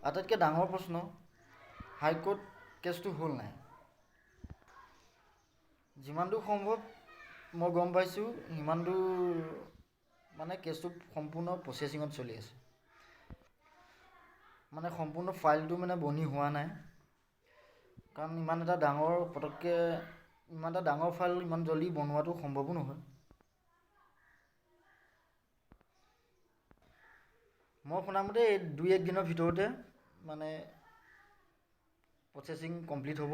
আটাইতকৈ ডাঙৰ প্ৰশ্ন, হাইকোৰ্ট কেছটো হ'ল নাই? যিমান দূৰ সম্ভৱ মই গম পাইছোঁ, সিমান দূৰ মানে কেছটো সম্পূৰ্ণ প্ৰচেছিঙত চলি আছে, মানে সম্পূৰ্ণ ফাইলটো মানে বনি হোৱা নাই। কাৰণ ইমান এটা ডাঙৰ, পটককৈ ইমান এটা ডাঙৰ ফাইল ইমান জল্দি বনোৱাটো সম্ভৱো নহয়। মই শুনামতে এই দুই এক দিনৰ ভিতৰতে মানে প্ৰচেছিং কমপ্লিট হ'ব।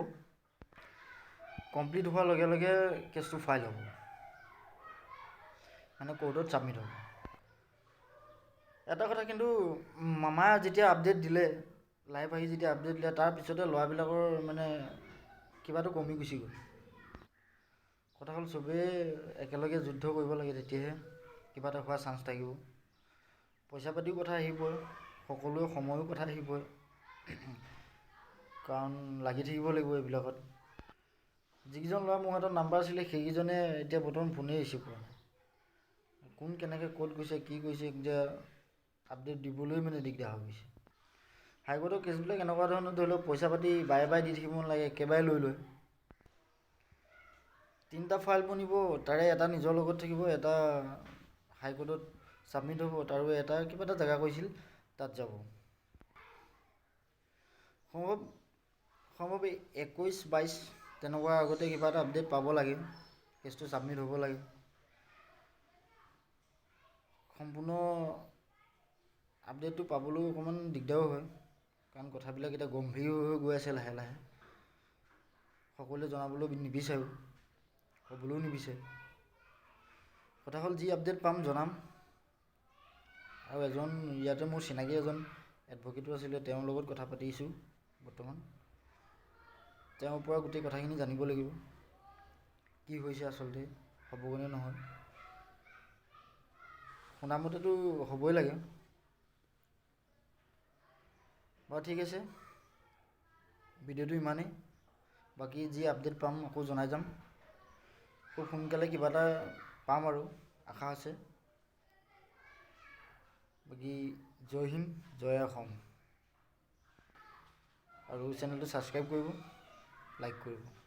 কমপ্লিট হোৱাৰ লগে লগে কেছটো ফাইল হ'ব, মানে কোৰ্টত ছাবমিট হ'ব। এটা কথা কিন্তু, মামা যেতিয়া আপডেট দিলে, লাইভ আহি যেতিয়া আপডেট দিলে, তাৰপিছতে ল'ৰাবিলাকৰ মানে কিবাটো কমি গুচি গ'ল। কথা হ'ল, চবেই একেলগে যুদ্ধ কৰিব লাগে, তেতিয়াহে কিবা এটা হোৱাৰ চান্স থাকিব। পইচা পাতিও কথা আহি পৰে, সকলোৱে সময়ো কথা আহি পৰে, কাৰণ লাগি থাকিব লাগিব এইবিলাকত। যিকেইজন ল'ৰা মোৰ হাতত নাম্বাৰ আছিলে, সেইকেইজনে এতিয়া বৰ্তমান ফোনেই ৰিচিভ কৰা নাই। কোন কেনেকৈ ক'ত গৈছে, কি কৰিছে, এতিয়া আপডেট দিবলৈ মানে দিগদাৰ হৈ গৈছে। হাইকোৰ্টৰ কেছবিলাক এনেকুৱা ধৰণৰ, ধৰি লওক পইচা পাতি বাৰে বাৰে দি থাকিব নালাগে, একেবাৰে লৈ লয়। তিনিটা ফাইল বনিব, তাৰে এটা নিজৰ লগত থাকিব, এটা হাইকোৰ্টত ছাবমিট হ'ব, তাৰো এটা কিবা এটা জেগা কৈছিল, তাত যাব। সম্ভৱ 21, 22 তেনেকুৱা আগতে কিবা এটা আপডেট পাব লাগে, কেছটো ছাবমিট হ'ব লাগে। সম্পূৰ্ণ আপডেটটো পাবলৈও অকণমান দিগদাৰো হয়, কাৰণ কথাবিলাক এতিয়া গম্ভীৰ হৈ হৈ গৈ আছে লাহে লাহে। সকলোৱে জনাবলৈ নিবিচাৰেও, ক'বলৈও নিবিচাৰে। কথা হ'ল, যি আপডেট পাম জনাম। আৰু এজন ইয়াতে মোৰ চিনাকি এজন এডভকেটো আছিলে, তেওঁৰ লগত কথা পাতিছোঁ বৰ্তমান। তেওঁৰ পৰা গোটেই কথাখিনি জানিব লাগিব, কি হৈছে আচলতে, হ'বগৈনে নহয়। শুনামতেতো হ'বই লাগে। বাৰু ঠিক আছে, ভিডিঅ'টো ইমানেই। বাকী যি আপডেট পাম আকৌ জনাই যাম। খুব সোনকালে কিবা এটা পাম আৰু আশা আছে। বাকী জয় হিন্দ, জয় অসম। আৰু চেনেলটো ছাবস্ক্ৰাইব কৰিব, লাইক কৰিব।